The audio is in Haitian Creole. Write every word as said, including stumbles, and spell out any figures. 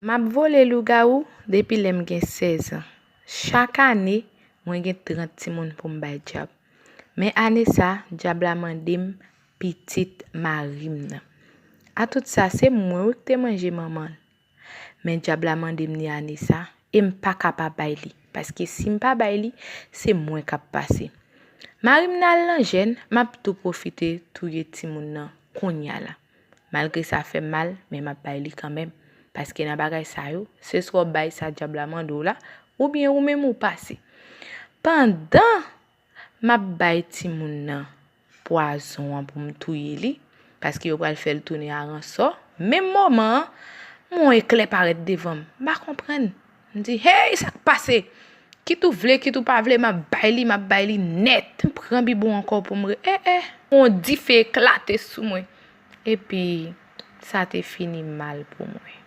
M ap vole lougawou depi lè m gen sèz an. Chak ane, mwen gen trant timoun pou m bay dyab. Men ane sa, dyab la mande m pitit mari m nan. A tout sa, se mwen wi ki te manje manman l. Men dyab la mande m li ane sa, e m pa ka pa bay li. Paske si m pa bay li, se mwen k ap pase. Mari m nan al nan jèn, m ap tou pwofite touye timoun nan kounye a la. Malgre sa fè m mal, men m ap bay li kanmenm. Paske nan bagay sa yo, se swa w bay sa dyab la mande w la, oubyen ou menm ou pase. Pandan m ap bay timoun nan pwazon an pou m touye li, paske yo pral fè l tounen a ransò, menm moman an, m wè yon eklè parèt devan m. M pa konprann. M di, hey, sa k pase? Kit ou vle, kit ou pa vle, m ap bay li, m ap bay li nèt. M pran bibwon ankò pou m re-, eh, eh. Yon dife eklate sou mwen. Epi, sa te fini mal pou mwen.